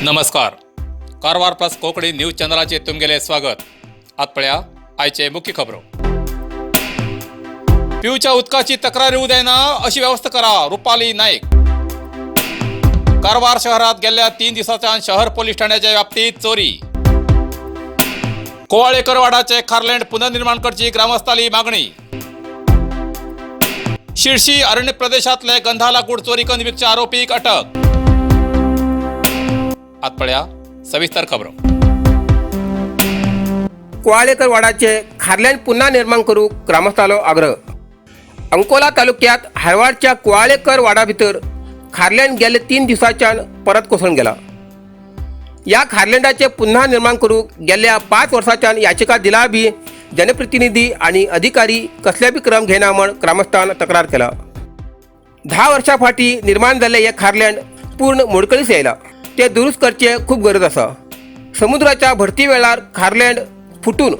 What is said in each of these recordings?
नमस्कार, Karwar plus Konkani news चॅनलाचेर तुमगेलें स्वागत. आत पळया आयचे मुख्य खबरो. पिवच्या उदकाची तक्रार येऊ जायना अशी व्यवस्था करा, रुपाली नाईक. कारवार शहरात गेल्या 3 दिवसांच्यान शहर पोलीस ठाण्याच्या व्याप्तीत चोरी. कोवाळेकरवाडाचे खारलँड पुनर्निर्माण करची ग्रामस्थाली मागणी. शिर्शी अरण्य प्रदेशातले गंधा लाकूड चोरी करून विकच्या आरोपीक अटक. आत पळया सविस्तर खबरो. कुवाळेकर वाडाचे खारलँड पुन्हा निर्माण करूंक ग्रामस्थालो आग्रह. अंकोला तालुक्यात हारवाडच्या कुवाळेकर वाडा भितर खारलँड गेले 3 दिवसांच्यान परत कोसळून गेला. या खारलँडाचे पुन्हा निर्माण करूंक गेल्या 5 वर्सांच्यान याचिका दिला बी जनप्रतिनिधी आणि अधिकारी कसले बी क्रम घेना म्हण ग्रामस्थान तक्रार केला. 10 वर्षां फाटीं निर्माण जाल्ले हे खारलँड पूर्ण मोडकळीस येयला. ते दुरुस्त करचे खूब गरज आसा. समुद्राच्या भरती वेळार खारलँड फुटून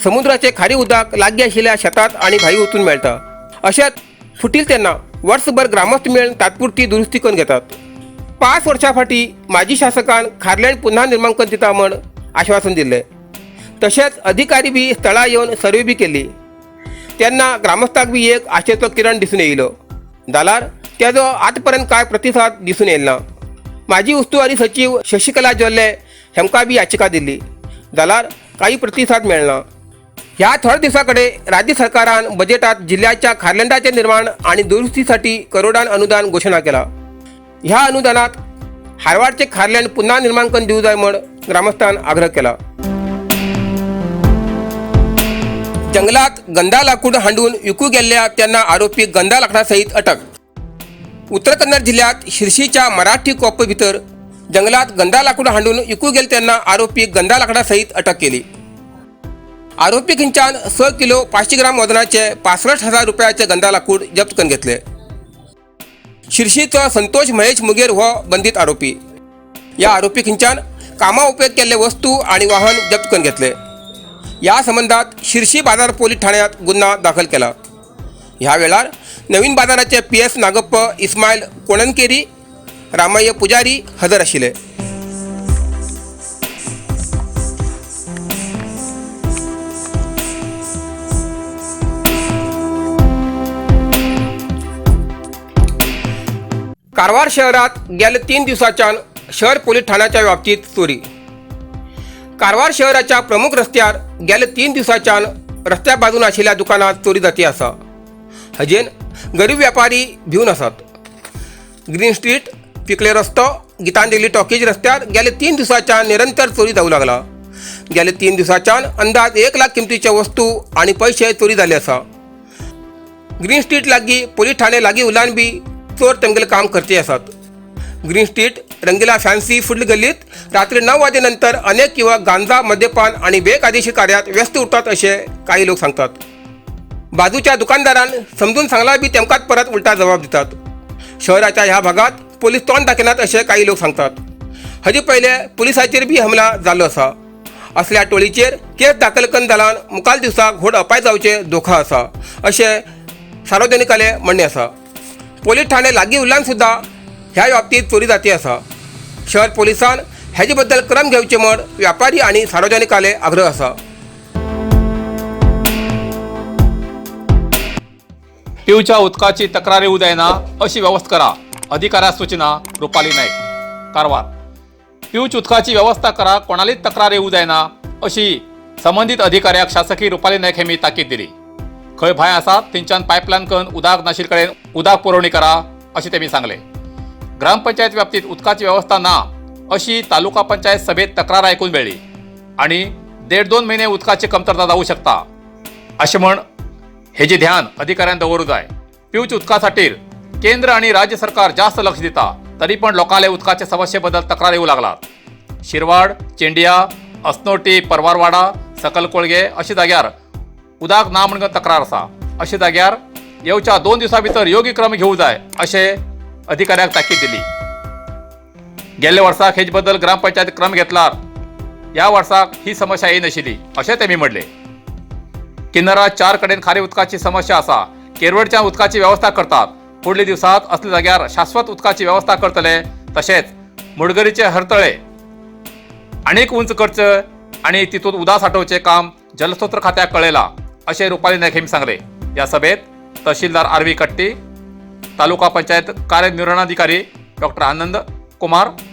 समुद्राचे खारी उदक लागीं आशिल्ल्या शेतात आनी भाई वचून मेळटा. अशेंच फुटील तेन्ना वर्सभर ग्रामस्थ मेळून तात्पुरती दुरुस्ती करून घेतात. 5 वर्सां फाटीं माजी शासकान खारलँड पुन्हा निर्माण करून दिता म्हण आश्वासन दिल्लें. तशेंच अधिकारी बी स्थळार येवन सर्वे बी केल्ली. तेन्ना ग्रामस्थाक बी एक आशेचो किरण दिसून येयलो जाल्यार तेजो आतां पर्यंत कांय प्रतिसाद दिसून येयलो ना. माजी उस्तुवारी सचीव शशिकला जोल्ले हेमकां बी याचिका दिल्ली जाल्यार काही प्रतिसाद मेळना. ह्या थोड्या दिवसां कडेन राज्य सरकारान बजेटात जिल्ह्याच्या खारलँडाचे निर्माण आणि दुरुस्तीसाठी करोडान अनुदान घोशणा केला. ह्या अनुदानात हारवाडचे खारलँड पुन्हा निर्माण करून दिवं जाय म्हण ग्रामस्थान आग्रह केला. जंगलात गंधा लाकूड हांडून विकू गेल्ल्या त्यांना आरोपी गंधा लाकडासहित अटक. उत्तर कन्नड जिल्ह्यात शिर्शीच्या मराठी कोप भितर जंगलात गंधा लाकूड हांडून विकू गेले त्यांना आरोपी गंधा लाकडासहित अटक केली. आरोपी खंयच्यान 6 किलो 500 ग्राम वजनाचे 65,000 रुपयाचे गंधा लाकूड जप्त करून घेतले. शिर्शीचो संतोष महेश मुगेर हो बंदित आरोपी. या आरोपी खंयच्यान कामा उपयोग केल्ले वस्तू आणि वाहन जप्त करून घेतले. या संबंधात शिर्शी बाजार पोलीस ठाण्यात गुन्हा दाखल केला. ह्या वेळार नवीन बाजाराचे पी एस नागप्प, इस्मायल कोणनकेरी, रामय्य पुजारी हजर आशिल्ले. कारवार शहरात गेल्या 3 दिवसांच्यान शहर पोलीस ठाण्याच्या व्याप्तीत चोरी. कारवार शहराच्या प्रमुख रस्त्यार गेल्या 3 दिवसांच्यान रस्त्या बाजून आशिल्ल्या दुकानात चोरी जाती आसा. हजेन गरीब व्यापारी भिवन आसात. ग्रीन स्ट्रीट, पिकले रस्तो, गीतांजली टॉकीज रस्त्यार गेल्या 3 दिवसांच्यान निरंतर चोरी जावं लागला. गेल्या 3 दिवसांच्यान अंदाज 1 लाख किमतीचे वस्तू आणि पैसे चोरी जाल्ले आसा. ग्रीन स्ट्रीट लागीं पोलीस ठाणे लागीं उरल्यान बी चोर तेमगेलें काम करचे आसात. ग्रीन स्ट्रीट रंगीला फॅन्सी फुडल्या गल्लीत रात्री 9 वाजे नंतर अनेक युवक गांजा, मद्यपान आणि बेकायदेशीर कार्यात व्यस्त उरतात असे काही लोक सांगतात. बाजूच्या दुकानदारान समजून सांगला बी तेमकांच परत उलटा जबाब दितात. शहराच्या ह्या भागात पोलीस तोंड दाखयनात अशें काही लोक सांगतात. हाजे पयले पुलिसाचेर बी हमला जाल्लो आसा. असल्या टोळीचेर केस दाखल करून जाल्यान मुखाल दिवसाक व्हड अपाय जावचे धोका आसा अशें सार्वजनिकालें म्हणणें आसा. पोलीस ठाणे लागीं उरल्यान सुद्दां ह्या बाबतींत चोरी जाती आसा. शहर पोलिसान हेजे बद्दल क्रम घेवचे म्हण व्यापारी आनी सार्वजनिकाले आग्रह आसा. पिवच्या उदकाची तक्रार येऊ जायना अशी व्यवस्था करा, अधिकाऱ्या सूचना, रुपाली नाईक. कारवार. पिवच्या उदकाची व्यवस्था करा, कोणालीच तक्रार येऊ जायना अशी संबंधित अधिकाऱ्याक शासकीय रुपाली नाईक हेमी ताकीद दिली. खंय भाय आसा थंयच्यान पायपलायन करून उदक नाशिल्ले कडेन उदक पुरवणी करा अशें तेमी सांगलें. ग्रामपंचायत व्याप्तीत उदकाची व्यवस्था ना अशी तालुका पंचायत सभेत तक्रार आयकून मेळ्ळी आणि 1.5-2 महिने उदकाची कमतरता जाऊ शकता अशें म्हण हेजे ध्यान अधिकाऱ्यान दवरूं जाय. पिवच्या उदका खातीर केंद्र आणि राज्य सरकार जास्त लक्ष दिता तरी पण लोकांले उदकाचे समस्ये बद्दल तक्रार येऊ लागलात. शिरवाड, चेंडिया, असनोटी, परवारवाडा, सकल कोळगे अशा जाग्यार उदक ना म्हणून तक्रार आसा. अशा जाग्यार येवच्या 2 दिवसां भितर योग्य क्रम घेवू जाय अशें अधिकाऱ्याक ताकीद दिली. गेल्ल्या वर्साक हेजे बद्दल ग्रामपंचायत क्रम घेतलार ह्या वर्साक ही समस्या येयनाशिल्ली अशें तेमी म्हणलें. किन्नरा 4 कडेन खारी उदकाची समस्या आसा. केरवडच्या उदकाची व्यवस्था करतात. फुडल्या दिवसात असल्या जाग्यार शाश्वत उदकाची व्यवस्था करतले. तशेंच मुडगरीचे हरतळे आणीक उंच करचें आनी तितूंत उदक साठोवचें काम जलस्रोत खात्याक कळयलां अशें रुपाली नायक हांणी सांगलें. ह्या सभेत तहसीलदार आर व्ही कट्टी, तालुका पंचायत कार्यनिर्वहणाधिकारी डॉक्टर आनंद कुमार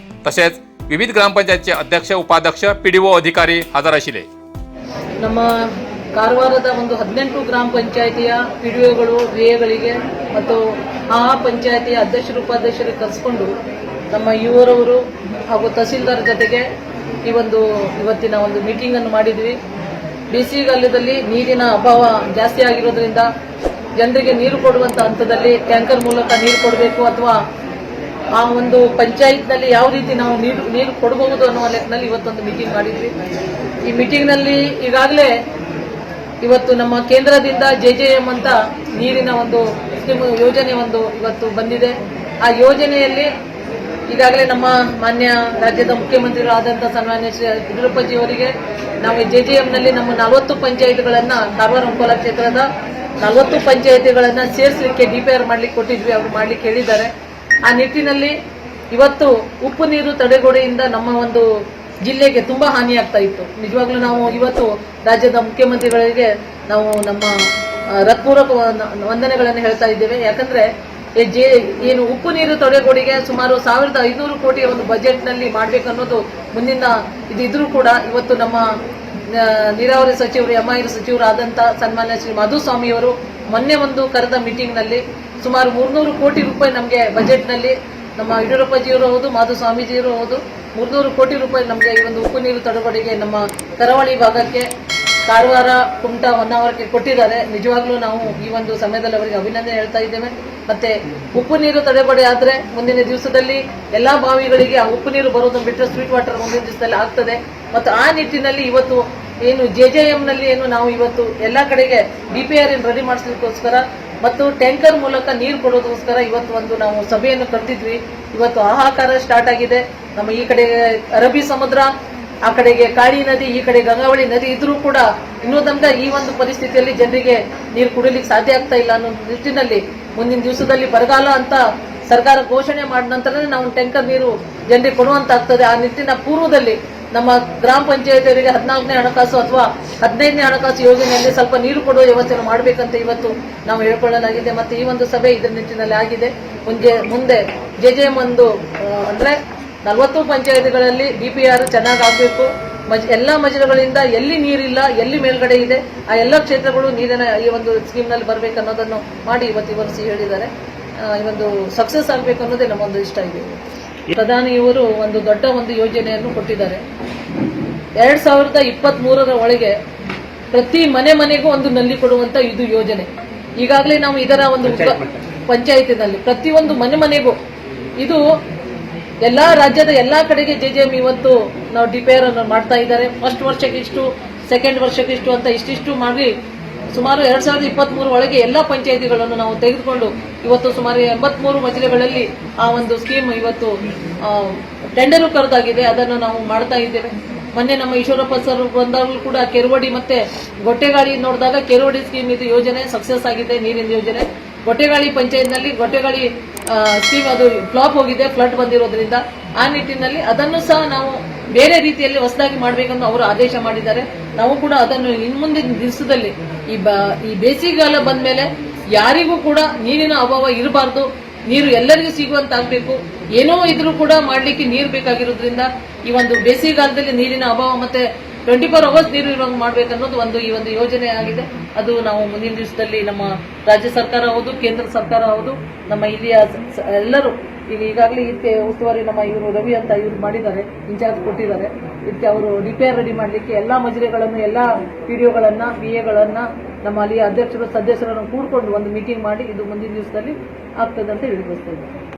तशेंच विविध ग्रामपंचायतचे अध्यक्ष, उपाध्यक्ष, पीडीओ अधिकारी हजर आशिल्ले. ನಮ್ಮ ಕಾರವಾರದ ಒಂದು 18 ಗ್ರಾಮ ಪಂಚಾಯಿತಿಯ ಪಿ ಡಿ ಒಗಳು, ವಿ ಎಗಳಿಗೆ ಮತ್ತು ಆ ಪಂಚಾಯಿತಿಯ ಅಧ್ಯಕ್ಷರು, ಉಪಾಧ್ಯಕ್ಷರಿಗೆ ಕರೆಸ್ಕೊಂಡು ನಮ್ಮ ಯುವರವರು ಹಾಗೂ ತಹಸೀಲ್ದಾರ್ ಜೊತೆಗೆ ಈ ಒಂದು ಇವತ್ತಿನ ಒಂದು ಮೀಟಿಂಗ್ ಅನ್ನು ಮಾಡಿದ್ವಿ. ಬೇಸಿಗೆಗಾಲದಲ್ಲಿ ನೀರಿನ ಅಭಾವ ಜಾಸ್ತಿ ಆಗಿರೋದ್ರಿಂದ ಜನರಿಗೆ ನೀರು ಕೊಡುವಂತ ಹಂತದಲ್ಲಿ ಟ್ಯಾಂಕರ್ ಮೂಲಕ ನೀರು ಕೊಡಬೇಕು ಅಥವಾ ಆ ಒಂದು ಪಂಚಾಯತ್ನಲ್ಲಿ ಯಾವ ರೀತಿ ನಾವು ನೀರು ನೀರು ಕೊಡಬಹುದು ಅನ್ನುವ ಲೆಕ್ಕದಲ್ಲಿ ಇವತ್ತೊಂದು ಮೀಟಿಂಗ್ ಮಾಡಿದ್ವಿ. ಈ ಮೀಟಿಂಗ್ನಲ್ಲಿ ಈಗಾಗಲೇ ಇವತ್ತು ನಮ್ಮ ಕೇಂದ್ರದಿಂದ ಜೆಜೆಎಂ ಅಂತ ನೀರಿನ ಒಂದು ಸ್ಕೀಮ್ ಯೋಜನೆ ಒಂದು ಇವತ್ತು ಬಂದಿದೆ. ಆ ಯೋಜನೆಯಲ್ಲಿ ಈಗಾಗಲೇ ನಮ್ಮ ಮಾನ್ಯ ರಾಜ್ಯದ ಮುಖ್ಯಮಂತ್ರಿಗಳಾದಂಥ ಸನ್ಮಾನ್ಯ ಶ್ರೀ ಯಡಿಯೂರಪ್ಪಜಿಯವರಿಗೆ ನಾವು ಜೆಜೆಎಂನಲ್ಲಿ ನಮ್ಮ 40 ಪಂಚಾಯತ್ಗಳನ್ನ, ಕಾರವಾರ ಅಂಕೋಲಾ ಕ್ಷೇತ್ರದ 40 ಪಂಚಾಯತಿಗಳನ್ನ ಸೇರಿಸಲಿಕ್ಕೆ ಡಿಪಿಆರ್ ಮಾಡ್ಲಿಕ್ಕೆ ಕೊಟ್ಟಿದ್ವಿ. ಅವರು ಮಾಡ್ಲಿಕ್ಕೆ ಹೇಳಿದ್ದಾರೆ. ಆ ನಿಟ್ಟಿನಲ್ಲಿ ಇವತ್ತು ಉಪ್ಪು ನೀರು ತಡೆಗೋಡೆಯಿಂದ ನಮ್ಮ ಒಂದು ಜಿಲ್ಲೆಗೆ ತುಂಬಾ ಹಾನಿಯಾಗ್ತಾ ಇತ್ತು. ನಿಜವಾಗ್ಲೂ ನಾವು ಇವತ್ತು ರಾಜ್ಯದ ಮುಖ್ಯಮಂತ್ರಿಗಳಿಗೆ ನಾವು ನಮ್ಮ ಹೃತ್ಪೂರ್ವಕ ವಂದನೆಗಳನ್ನು ಹೇಳ್ತಾ ಇದ್ದೇವೆ. ಯಾಕಂದ್ರೆ ಈ ಏನು ಉಪ್ಪು ನೀರು ತಡೆಗೋಡೆಗೆ ಸುಮಾರು 1500 ಕೋಟಿಯ ಒಂದು ಬಜೆಟ್ ನಲ್ಲಿ ಮಾಡ್ಬೇಕನ್ನೋದು ಮುಂದಿನ ಇದು ಇದ್ರೂ ಕೂಡ ಇವತ್ತು ನಮ್ಮ ನೀರಾವರಿ ಸಚಿವರು, ಎಂಐಆರ್ ಸಚಿವರು ಆದಂತ ಸನ್ಮಾನ್ಯ ಶ್ರೀ ಮಾಧುಸ್ವಾಮಿಯವರು ಮೊನ್ನೆ ಒಂದು ಕರೆದ ಮೀಟಿಂಗ್ ನಲ್ಲಿ ಸುಮಾರು 300 ಕೋಟಿ ರೂಪಾಯಿ ನಮಗೆ ಬಜೆಟ್ ನಲ್ಲಿ, ನಮ್ಮ ಯಡಿಯೂರಪ್ಪಜಿಯವರು ಹೌದು, ಮಾಧುಸ್ವಾಮೀಜಿಯವರು ಹೌದು, 300 ಕೋಟಿ ರೂಪಾಯಿ ನಮಗೆ ಈ ಒಂದು ಉಪ್ಪು ನೀರು ತಡೆಗೋಡೆಗೆ ನಮ್ಮ ಕರಾವಳಿ ಭಾಗಕ್ಕೆ, ಕಾರವಾರ, ಕುಮಟಾ, ಹೊನ್ನಾವರಕ್ಕೆ ಕೊಟ್ಟಿದ್ದಾರೆ. ನಿಜವಾಗ್ಲೂ ನಾವು ಈ ಒಂದು ಸಮಯದಲ್ಲಿ ಅವರಿಗೆ ಅಭಿನಂದನೆ ಹೇಳ್ತಾ ಇದ್ದೇವೆ. ಮತ್ತೆ ಉಪ್ಪು ನೀರು ತಡೆಗೋಡೆ ಆದ್ರೆ ಮುಂದಿನ ದಿವಸದಲ್ಲಿ ಎಲ್ಲಾ ಬಾವಿಗಳಿಗೆ ಆ ಉಪ್ಪು ನೀರು ಬರೋದನ್ನು ಬಿಟ್ಟರೆ ಸ್ವೀಟ್ ವಾಟರ್ ಮುಂದಿನ ದಿವಸದಲ್ಲಿ ಆಗ್ತದೆ. ಮತ್ತು ಆ ನಿಟ್ಟಿನಲ್ಲಿ ಇವತ್ತು ಏನು ಜೆಜೆಎಂ ನಲ್ಲಿ ಏನು ನಾವು ಇವತ್ತು ಎಲ್ಲಾ ಕಡೆಗೆ ಡಿಪಿಆರ್ ರೆಡಿ ಮಾಡಿಸ್ಲಿಕ್ಕೋಸ್ಕರ ಮತ್ತು ಟ್ಯಾಂಕರ್ ಮೂಲಕ ನೀರು ಕೊಡೋದಕ್ಕೋಸ್ಕರ ಇವತ್ತು ಒಂದು ನಾವು ಸಭೆಯನ್ನು ಕರೆದಿದ್ವಿ. ಇವತ್ತು ಹಾಹಾಕಾರ ಸ್ಟಾರ್ಟ್ ಆಗಿದೆ. ನಮ್ಮ ಈ ಕಡೆ ಅರಬ್ಬಿ ಸಮುದ್ರ, ಆ ಕಡೆಗೆ ಕಾಳಿ ನದಿ, ಈ ಕಡೆ ಗಂಗಾವಳಿ ನದಿ ಇದ್ರೂ ಕೂಡ ಇನ್ನೂ ತನಕ ಈ ಒಂದು ಪರಿಸ್ಥಿತಿಯಲ್ಲಿ ಜನರಿಗೆ ನೀರು ಕುಡಿಲಿಕ್ಕೆ ಸಾಧ್ಯ ಆಗ್ತಾ ಇಲ್ಲ ಅನ್ನೋ ನಿಟ್ಟಿನಲ್ಲಿ ಮುಂದಿನ ದಿವಸದಲ್ಲಿ ಬರಗಾಲ ಅಂತ ಸರ್ಕಾರ ಘೋಷಣೆ ಮಾಡಿದ ನಂತರನೇ ನಾವು ಟ್ಯಾಂಕರ್ ನೀರು ಜನರಿಗೆ ಕೊಡುವಂತಾಗ್ತದೆ. ಆ ನಿಟ್ಟಿನ ಪೂರ್ವದಲ್ಲಿ ನಮ್ಮ ಗ್ರಾಮ ಪಂಚಾಯತಿಯವರಿಗೆ 14ನೇ ಹಣಕಾಸು ಅಥವಾ 15ನೇ ಹಣಕಾಸು ಯೋಜನೆಯಲ್ಲಿ ಸ್ವಲ್ಪ ನೀರು ಕೊಡುವ ವ್ಯವಸ್ಥೆಯನ್ನು ಮಾಡಬೇಕಂತ ಇವತ್ತು ನಾವು ಹೇಳ್ಕೊಳ್ಳಲಾಗಿದೆ. ಮತ್ತೆ ಈ ಒಂದು ಸಭೆ ಇದರ ನಿಟ್ಟಿನಲ್ಲಿ ಆಗಿದೆ. ಮುಂದೆ ಮುಂದೆ ಜೆಜೆಎಂ ಒಂದು ಅಂದ್ರೆ 40 ಪಂಚಾಯತಿಗಳಲ್ಲಿ ಡಿಪಿಆರ್ ಚೆನ್ನಾಗಿ ಆಗಬೇಕು. ಎಲ್ಲಾ ಮಜಲುಗಳಿಂದ ಎಲ್ಲಿ ನೀರಿಲ್ಲ, ಎಲ್ಲಿ ಮೇಲ್ಗಡೆ ಇದೆ, ಆ ಎಲ್ಲ ಕ್ಷೇತ್ರಗಳು ನೀರಿನ ಈ ಒಂದು ಸ್ಕೀಮ್ ನಲ್ಲಿ ಬರ್ಬೇಕು ಅನ್ನೋದನ್ನು ಮಾಡಿ ಇವತ್ತು ಇವರು ಸಿ ಹೇಳಿದ್ದಾರೆ. ಈ ಒಂದು ಸಕ್ಸಸ್ ಆಗಬೇಕು ಅನ್ನೋದೇ ನಮ್ಮ ಒಂದು ಇಷ್ಟ ಇದೆ. ಪ್ರಧಾನಿಯವರು ಒಂದು ದೊಡ್ಡ ಒಂದು ಯೋಜನೆಯನ್ನು ಕೊಟ್ಟಿದ್ದಾರೆ. 2023ರ ಒಳಗೆ ಪ್ರತಿ ಮನೆ ಮನೆಗೂ ಒಂದು ನಲ್ಲಿ ಕೊಡುವಂತ ಇದು ಯೋಜನೆ. ಈಗಾಗಲೇ ನಾವು ಇದರ ಒಂದು ಪಂಚಾಯತಿನಲ್ಲಿ ಪ್ರತಿಯೊಂದು ಮನೆ ಮನೆಗೂ, ಇದು ಎಲ್ಲಾ ರಾಜ್ಯದ ಎಲ್ಲಾ ಕಡೆಗೆ ಜೆಜೆಎಂ ಇವತ್ತು ನಾವು ಡಿಪಿಆರ್ ಅನ್ನು ಮಾಡ್ತಾ ಇದ್ದಾರೆ. ಫಸ್ಟ್ ವರ್ಷಕ್ಕೆ ಇಷ್ಟು, ಸೆಕೆಂಡ್ ವರ್ಷಕ್ಕೆ ಇಷ್ಟು ಅಂತ ಇಷ್ಟಿಷ್ಟು ಮಾಡಿ ಸುಮಾರು 2023 ಒಳಗೆ ಎಲ್ಲಾ ಪಂಚಾಯಿತಿಗಳನ್ನು ನಾವು ತೆಗೆದುಕೊಂಡು ಇವತ್ತು ಸುಮಾರು 83 ಮಜಲೆಗಳಲ್ಲಿ ಆ ಒಂದು ಸ್ಕೀಮ್ ಇವತ್ತು ಟೆಂಡರ್ ಕರೆದಾಗಿದೆ. ಅದನ್ನು ನಾವು ಮಾಡ್ತಾ ಇದ್ದೇವೆ. ಮೊನ್ನೆ ನಮ್ಮ ಈಶ್ವರಪ್ಪ ಸರ್ ಬಂದಾಗಲೂ ಕೂಡ ಕೆರವಡಿ ಮತ್ತೆ ಗೊಟ್ಟೆಗಾಳಿ ನೋಡಿದಾಗ ಕೆರವಡಿ ಸ್ಕೀಮ್ ಇದು ಯೋಜನೆ ಸಕ್ಸಸ್ ಆಗಿದೆ, ನೀರಿನ ಯೋಜನೆ. ಗೊಟ್ಟೆಗಾಳಿ ಪಂಚಾಯತ್ನಲ್ಲಿ ಗೊಟ್ಟೆಗಾಳಿ ಸ್ಕೀಮ್ ಅದು ಫ್ಲಾಪ್ ಹೋಗಿದೆ ಫ್ಲಡ್ ಬಂದಿರೋದ್ರಿಂದ. ಆ ನಿಟ್ಟಿನಲ್ಲಿ ಅದನ್ನು ಸಹ ನಾವು ಬೇರೆ ರೀತಿಯಲ್ಲಿ ಹೊಸದಾಗಿ ಮಾಡಬೇಕಂತ ಅವರು ಆದೇಶ ಮಾಡಿದ್ದಾರೆ. ನಾವು ಕೂಡ ಅದನ್ನು ಇನ್ಮುಂದಿನ ದಿವಸದಲ್ಲಿ ಈ ಬೇಸಿಗೆಗಾಲ ಬಂದ ಮೇಲೆ ಯಾರಿಗೂ ಕೂಡ ನೀರಿನ ಅಭಾವ ಇರಬಾರ್ದು, ನೀರು ಎಲ್ಲರಿಗೂ ಸಿಗುವಂತಾಗಬೇಕು. ಏನೋ ಇದ್ರೂ ಕೂಡ ಮಾಡ್ಲಿಕ್ಕೆ ನೀರು ಬೇಕಾಗಿರೋದ್ರಿಂದ ಈ ಒಂದು ಬೇಸಿಗೆಗಾಲದಲ್ಲಿ ನೀರಿನ ಅಭಾವ ಮತ್ತೆ 24 ಅವರ್ಸ್ ನೀರು ಇರುವಂಗೆ ಮಾಡ್ಬೇಕನ್ನೋದು ಒಂದು ಈ ಒಂದು ಯೋಜನೆ ಆಗಿದೆ. ಅದು ನಾವು ಮುಂದಿನ ದಿವಸದಲ್ಲಿ ನಮ್ಮ ರಾಜ್ಯ ಸರ್ಕಾರ ಹೌದು, ಕೇಂದ್ರ ಸರ್ಕಾರ ಹೌದು, ನಮ್ಮ ಇಲ್ಲಿಯ ಎಲ್ಲರೂ ಈಗ ಈಗಾಗಲೇ ಇದಕ್ಕೆ ಉಸ್ತುವಾರಿ ನಮ್ಮ ಇವರು ರವಿ ಅಂತ ಇವರು ಮಾಡಿದ್ದಾರೆ, ಇನ್ಚಾರ್ಜ್ ಕೊಟ್ಟಿದ್ದಾರೆ. ಇದಕ್ಕೆ ಅವರು ಡಿಪಿಆರ್ ರೆಡಿ ಮಾಡಲಿಕ್ಕೆ ಎಲ್ಲಾ ಮಜಲೆಗಳನ್ನು, ಎಲ್ಲಾ ಪಿಡಿಒಗಳನ್ನ, ವಿಎಗಳನ್ನ, ನಮ್ಮ ಅಲ್ಲಿಯ ಅಧ್ಯಕ್ಷರು, ಸದಸ್ಯರನ್ನು ಕೂಡ್ಕೊಂಡು ಒಂದು ಮೀಟಿಂಗ್ ಮಾಡಿ ಇದು ಮುಂದಿನ ದಿವಸದಲ್ಲಿ ಆಗ್ತದೆ ಅಂತ ಹೇಳಿ ಬಯಸ್ತಾ ಇದ್ದೇನೆ.